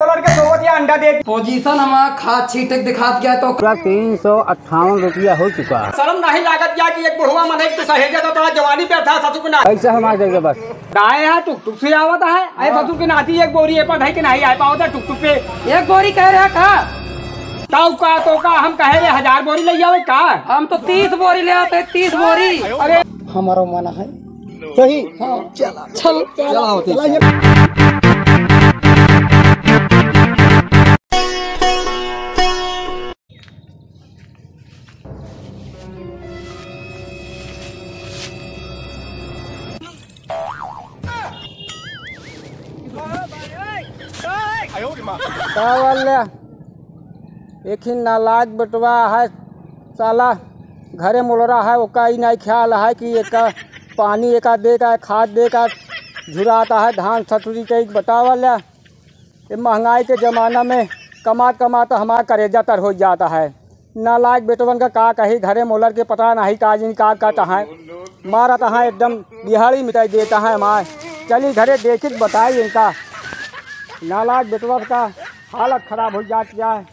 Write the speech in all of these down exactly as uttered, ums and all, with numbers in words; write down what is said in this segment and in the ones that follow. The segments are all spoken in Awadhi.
कलर के सोवत या अंडा दे। पोजीशन हमार खाद छींटे के दिखात गया तो पूरा तीन सौ अट्ठावन रुपया हो चुका है। शर्म नहीं लागत या कि एक बुढ़वा मनई के सहेजे तो तोरा जवानी पे था ससुर के ना। पैसा हमार दे दे बस। दाए यहाँ टुक टुक से आवत है। अरे ससुर के नाती एक बोरी ए पर धई के नहीं आ पावत है टुक टुक पे। एक बोरी कह रहा का? ताऊ का तो का हम कहे रे हजार बोरी ले आवे का? हम तो तीस बोरी ले आते, तीस बोरी। अरे हमारो मन है। सही? हाँ। चला। चल, चला होते। चला। का वाले? एक ही नालायक बेटवा है साला, घरे मोलरा है, ओका ई नहीं ख्याल है कि एका पानी एका दे का, खाद दे का, झुराता है धान ससुरी के। बतावा ले, ये महंगाई के जमाना में कमात कमात हमार करेजा तर हो जाता है। नालायक बेटवन का का कही, घरे मोलर के पता नहीं का जिन का कहता है, मारत है एकदम बिहाड़ी मिटाई देता है हमार। चली घरे देखी बताई इनका, नालायक बेटवन का हालत खराब हो जाती है।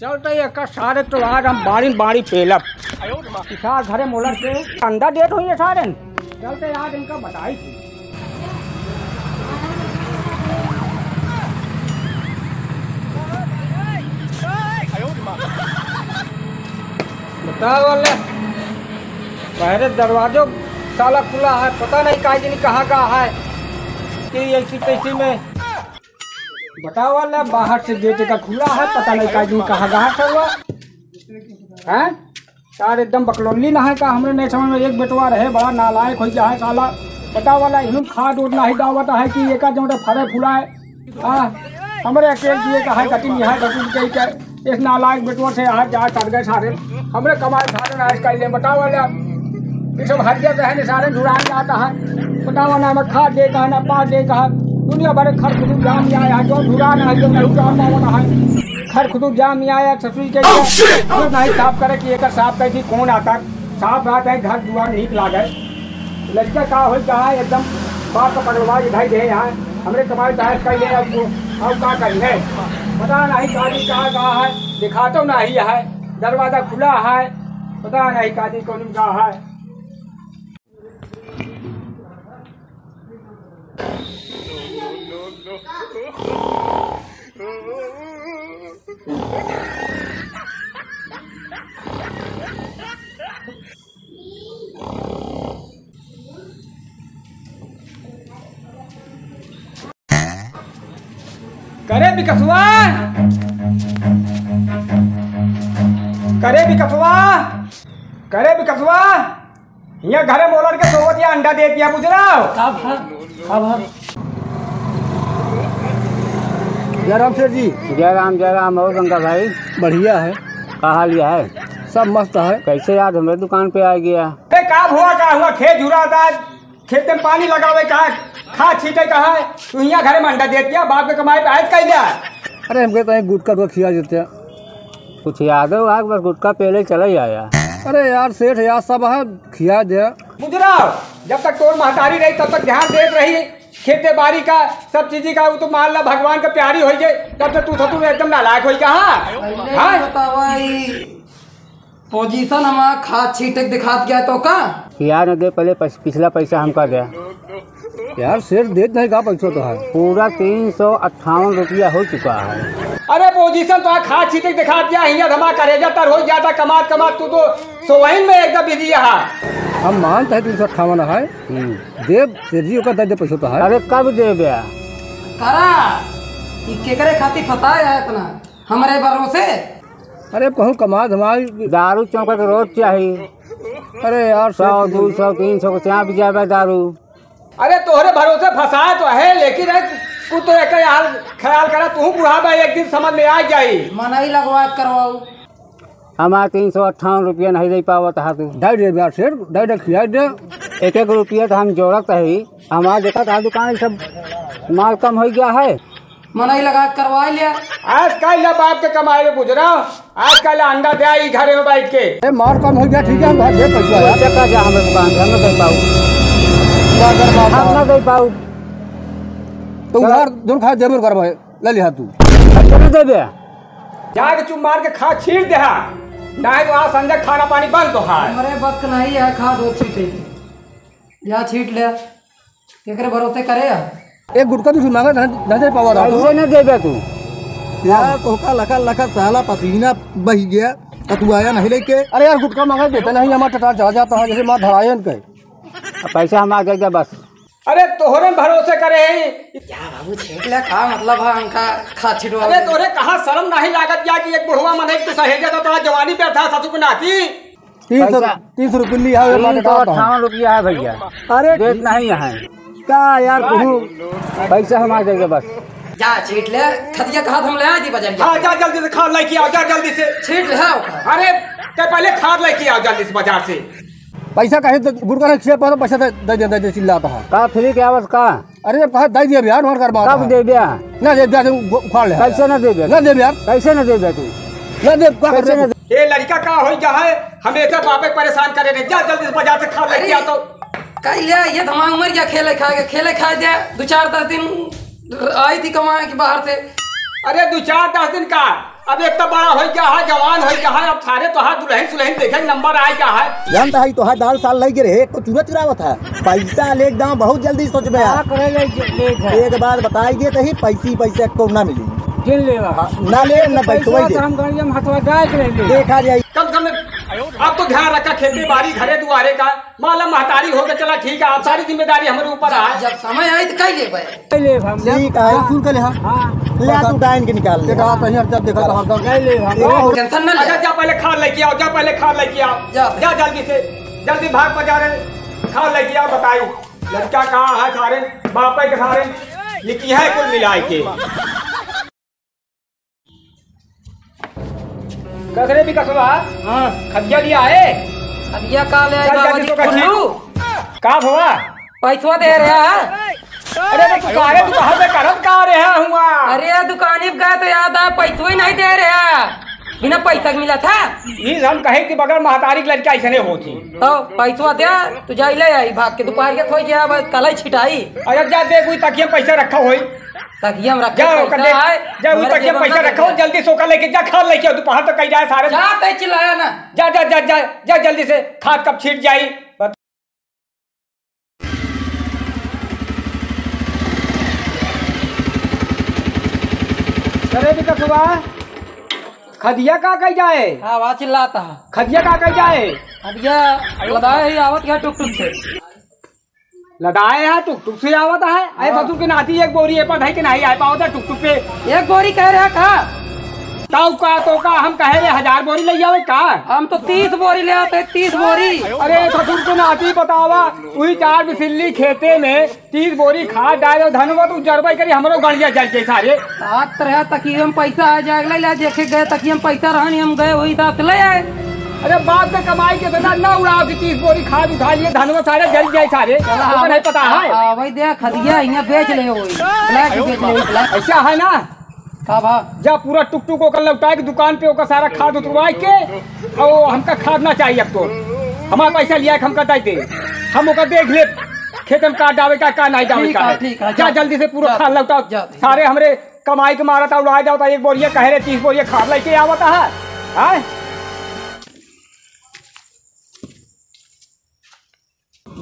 चलते एकर सारे तो आज हम बारी बारी पेलब। पिछा घरे मोलर के अंडा देत होइए सारे। चलते आज इनका बताई थी। बताओ ले, पहले दरवाजो साला खुला है, पता नहीं काहे दिन कहाँ का है कि ऐसी तैसी में। बतावा ला, बाहर से गेट का खुला है, पता नहीं का जी कहाँ गया है हुआ। हैं? यार एकदम बकलोली ना है का, हमरे नहीं समझ में। एक बेटवा रहे, बड़ा नालायक हो गया है साला। बतावा ला, इन्हों खाद उद नहीं डावत है कि एका जो फरे फुलाए। हाँ, हमरे अकेल दिए का है, कटिंग यहाँ कटिंग कही के। इस नालायक बेटवा से आज जा कर गए सारे। हमरे कमाए सारे नाश कर ले। बतावा ला, ये सब हर जगह है, सारे धुरान जाता है। बतावा ना, हमें खाद दे कहा, ना पाद दे कहा। दुनिया भर खर खुदू जाम में आया, जो धुरान है, जो नहीं जाम पावन है। खर खुदू जाम में आया, ससुरी के लिए। जो नहीं साफ करे कि एकर साफ कर दी, कौन आता? साफ बात है, घर दुआर नीक लागे। लड़का का होई, कहा एकदम बाप का पगलवा के भाई रहे यहाँ। हमरे कमाई दास कर ले, अब वो, अब का करी है? पता नहीं काजी कहाँ, कहाँ है, दिखा तो नहीं है। दरवाजा खुला है, पता नहीं काजी कौन का है। करे बिकसुआ, करे बिकसुआ, करे बिकसुआ, हियाँ घरे मोलर के सोवत या अंडा देत या, बुझ रहा हो? का भा? का भा? जय राम सेठ जी। जय राम, जय राम। और गंगा भाई? बढ़िया है। का हाल या है? सब मस्त है। कैसे आज हमरे दुकान पे आ गया? अरे का भुआ, का हुआ? खेत झुराता है, खेत में पानी लगावे का, खाद छीटे का है, तू हियाँ घरे में अंडा देत या, बाप के कमाई पे आयत कइले। अरे हमके तो गुटखा तो खिया देते। कुछ यादव आग बस गुटखा पेले चला ही आया। अरे यार सेठ यार सब है, खिया दे। बुझ रहा हो, जब तक तोर महतारी रही तब तक ध्यान देत रही, खेते बारी का, सब चीजी का, वो तो मान ला भगवान का प्यारी होई गई, तब तो तू ससुर एकदम नालायक होई का, हाँ? पहले हाँ? ही बतावा, ई पोजीशन हमार खाद छीटे के दिखात गया तो का? यार न दे, पहले पस-, पिछला पैसा हमका दे। यार सेठ देत नहीं का पैसा तो है? पूरा तीन सौ अट्ठावन रुपया हो चुका है। अरे पोजीशन तो खाद छीटे के दिखात गया, हियाँ धमा करेजा तर हो जाता, कमात कमात तू तो सोवहिन में एकदम बिजी है। हम मानते हैं तीन सौ अट्ठावन है। हम्म। देव, सेठ जी, ओकर दे दे पैसा तो है। अरे, कब देबे? करा, ई केकरे खातिर फंसाए है इतना? हमरे भरोसे? अरे, कहूँ कमा धमाई। दारू चौंका के रोज चाही। अरे यार, सौ, सेठ जी। दो सौ, तीन सौ के चाप जाबे दारू। अरे, तोहरे भरोसे फंसाए तो है, लेकिन है, तू तो एक हाल ख्याल करा, तू बुढ़ा बा, एक दिन समझ में आ जाई। मनई लगवा के करवाऊ। हमार तीन सौ अट्ठावन रुपया नहीं दे पावत हा तू। दे दे यार सेठ, दे दे, खिया दे। एक एक रुपया तो हम जोड़त ही, हमार देखत हा दुकान सब माल कम हो गया है। मनई लगा के करवा लिया। आज काल ना बाप के कमाई में गुजरा, आज काल अंडा दे आई घरे में बैठ के। ए, माल कम हो गया, ठीक है, हम घर दे पैसा यार। चक्का जा हमें दुकान से, हम ना दे पाऊ। अगर बाप हम ना दे पाऊ। तो उधार जरूर खा, जरूर करबे, ले लिहा तू। अच्छा, ना देबे? जाके चुप मार के खा छीट देहा, नाहीं तो आज संझा खाना पानी बंद तो है। हमरे बक नहीं है, खा दो छीटे। या छीट ले, केकरे भरोसे करे या? एक गुटका दूसरी मांगा, ना, ना दे पावा था। कैसे ना देबे तू? यार, तोहका लखा लखा साला पसीना बह गया, तो तू आया नहीं लेके? अरे यार, गुटका मांगा देता नहीं, हमारा टटार चला जाता है, जैसे मार धरायन के। अब पैसा हम आ जाएगा बस। अरे तोहरे भरोसे करे हैं। क्या बाबू, छीट ले, का मतलब है हमका खा छिटवा? अरे तोहरे कहाँ शर्म नहीं लागत या कि एक बुढ़वा मनई तो सहेजा तो तोरा जवानी पे था ससुर के नाती। तीन सौ, पैसा। तीन सौ रुपये लिया है, तीन सौ अठावन रुपया है भैया। अरे देत नहीं है। का यार तू? पैसा हम आ जाएगा बस। जा छीट ले, खदिया कहा हम ले आ दी बाजार। हाँ, जा जल्दी से खाद लेके आओ, जा जल्दी से। छीट ले, हाँ, ओका। अरे, ते पहले खाद लेके आओ जल्दी से बाजार से। पैसा कहे तो गुड़ का नहीं, पैसा दे, दे, दे, दे, चिल्लाता है। का फ्री के आवत का? अरे, जब कहा दे दिया यार, हमारे बात कब है। दे दिया? ना दे दिया, तुम गो-, उखाड़ ले। कैसे ना दे दिया? ना दे यार। कैसे ना दे दिया तू? ना दे, क्या कर कैसे रहे ना हो? दे- ये लड़का का होई गया है, हमेशा बापे परेशान करे रहे। जा जल्दी से बाजार से खाद लेके आ तो। कई ले, ये धमाल मर गया, खेले खाए के, खेले खाए दे, दो चार दस दिन आई थी कमाए के बाहर से। अरे, दो चार दस दिन का, अब एक तो बड़ा होई गया है, जवान होई गया है, अब सारे तोहार दुल्हन सुलहन देखे के नंबर आए गया है। जानता है, तोहार दाल साल लग रहे, एक तो चूरा चुरावत है, पैसा ले एकदम बहुत जल्दी सोचबे। का करे ले, ले, ले। एक बात बताई दे, तो ही पैसी पैसे को ना मिली। गिन लेवा। हाँ, ना ले, ना पैसा पैसवा दे। तो हम गाड़िया में हथवा डाल के ले ले। देखा जाए। कम से कम अब तो ध्यान रखा खेती बाड़ी घरे दुआरे का। माला महतारी हो के चला, ठीक है, आप सारी जिम्मेदारी हमारे ऊपर है। जब समय आई तो कई लेबे। कई लेब हम। ठीक है। सुन के ले, हाँ। हाँ। ले, तू डाइन के निकाल ले। देखा, कहीं हर जब देखा तो हरदम। कई लेब हम। ये हो- टेंशन ना ले। अच्छा, जा पहले खाद लेके आओ, जा पहले खाद लेके आओ। जा। जा जल्दी से, जल्दी भाग बाजार, खाद लेके आओ, बताई। लड़का कहाँ है सारे, बापे के सारे, निकी है कुल मिलाए के। ककरे भी कसवा? हाँ। खदिया लिया है? खदिया का ले आई चल, बाबा जल्दी जी, तो का कुल्लू। का भवा? पैसवा दे रहा है। अरे, तो तू सारे तू बाहर में करत का रहा हुआ? अरे, दुकानी पे गए तो याद आया, पैसवा ही नहीं दे रहा। बिना पैसा के मिला था? ई हम कहे कि बगैर महतारी के लड़का ऐसे नहीं होती। तो पैसवा दे, तू जाई ले आई भाग के, दोपहर के थोई गया, अब कल ही छिटाई। अरे, जा दे, कोई तकिया में पैसा रखा होई। तकिया में रखे जा, पैसा ओकर दे, है, जा, वो हमारे तकिया जेब में पैसा ना रखा हो, देखे। जल्दी से ओकर लेके जा, खाद लेके आ, दोपहर तक कहीं जाए सारे। जा, तै चिल्लाया ना। जा, जा, जा, जा, जा, जल्दी से, खाद कब छीट जाई। अरे, बेटा सुबह, खदिया का कहीं जाए? हाँ, वहाँ चिल्लाता है। खदिया का कहीं जाए? खदिया लदाए ही आवत गया टुक टुक से। लदाए है, टुक टुक से आवत है। अरे हाँ। ससुर के नाती एक बोरी ए पर धई के नहीं आए पावत है टुक टुक पे। एक बोरी कह रहा का? तब का तो का हम कहे रे हजार बोरी ले आवे का? हम तो तीस बोरी ले आते, तीस बोरी। अरे ससुर के नाती बतावा, वही चार बिसिल्ली खेते में तीस बोरी खाद डाले, धनवा तो जरबे करी, हमरो गड़िया जल के सारे। सात तरह तकिया में पैसा आ जाए, ले, ले, देखे गए तकिया में पैसा रहनी, हम गए वही साथ ले आए। अरे बाप के कमाई के इतना ना उड़ाओ कि तीस बोरी खाद उठा लिए, धनवा सारे जल जाए सारे। चला, ओकर नहीं पता है। आ, वही दे खदिया, यहाँ बेच ले वही। ब्लैक बेच ले, ब्लैक। ऐसा है ना? का भा? जा पूरा टुक टुक ओकर लौटाए के दुकान पे, ओकर सारा खाद उतरवाए के, और हमका खाद ना चाहिए अब तो। हमारा पैसा लिया के हमका दे दे। हम ओकर देख ले, खेत में का डावे का, का नहीं डावे ठीक का है, है। ठीक है, जा जा। जल्दी से पूरा जा। खाद लौटाओ। जा। सारे हमरे कमाई के मारा था, उड़ाए जाओ था, एक बोरिया कहे रहे, तीस बोरिया खाद लेके आवता है, हैं?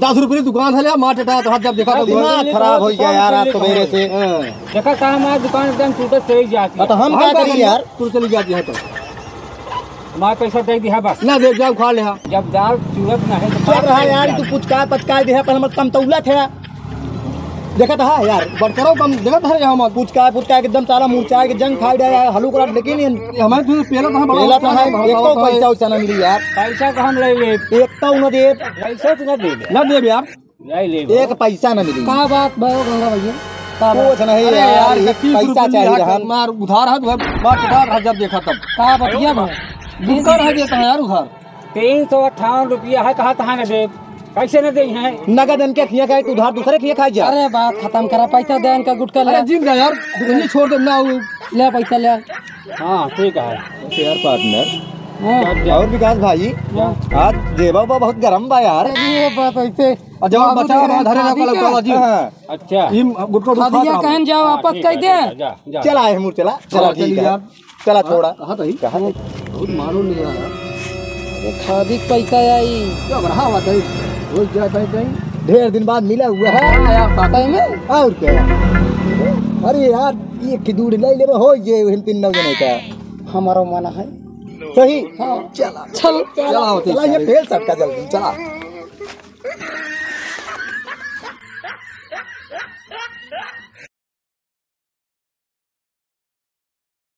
दस रुपये की दुकान है, ले, मार टेटा, तो हाथ जब देखा तो दिमाग खराब हो गया यार, आज सवेरे से। हाँ। देखा था, हमारी दुकान एकदम टूटत चली जाती है। तो हम हम क्या क्या करिए करिए? यार? टूट चली जाती है तो। हमारा पैसा दे दिया बस। ना दे, जाओ, खा ले, हाँ। जब दाल चूरत ना है तो चल रहा है यार, तू पुचका पचका दे, पर हम कम तौला थे। देखत हा यार, बरकरो कम देखत हा यार, हम पुचका, पुचका एकदम सारा मुरचा के जंग खाई रहा है, हलू करा, लेकिन ये हमारे दूध पेला तो हम पेला तो है, एक तो पैसा वैसा ना मिली यार। पैसा तो हम ले ले। एक तो न दे। पैसा तो ना दे दे। ना दे यार। नहीं ले। एक पैसा ना मिली। का बात भाई गंगा भैया? का बात? कुछ नहीं अरे यार, यार, एक तीस पैसा रुपये चाहिए लिया हम। मार उधार है, मार उधार है, जब देखा तब। का बतिया भाई? बुकर है देता है यार उधार। तीन सौ अट्ठावन रुपया है, कहा तहाँ न देब, कैसे न दे हैं? नगद इनके खिया खाए, तू उधार दूसरे खिया खाए जा। अरे बात खत्म करा, पैसा दे इनका गुटखा ले। अरे जिन जा यार, दुकान छोड़ दे ना, वो ले पैसा ले। हाँ, ठीक है। यार पार्टनर, हाँ। और विकास भाई, हाँ। आज जेबा बा बहुत गरम बा यार। अरे ये बात ऐसे और जब बाबू बचा दे रहे बा, हैं धरे रहो, शादी कल का। कल जी। हाँ। अच्छा। ई गुटखा उठा खा दिया, कहें जाओ, हाँ, वापस ठीक कर है, दे। ठीक है, जा, जा। चला, ए हमूर चला, चला, हाँ, ठीक चलिए है। आप। चला, छोड़ा। कहाँ तई? कहाँ तई? बहुत मालूम नहीं यार। अरे, खादी के पैसा आई। क्या बड़ा बात है? हो जाता है कहीं। ढेर दिन बाद मिला हुआ है। हाँ यार, साथ में। और क्या? अरे यार, एक की दूरी ले ले, हो ये, हम तीन नौ जने का। हमारा मन है। सही? हाँ। चला। चल। चला, होते चला, ये सारे। फेल सटका जल्दी, चला।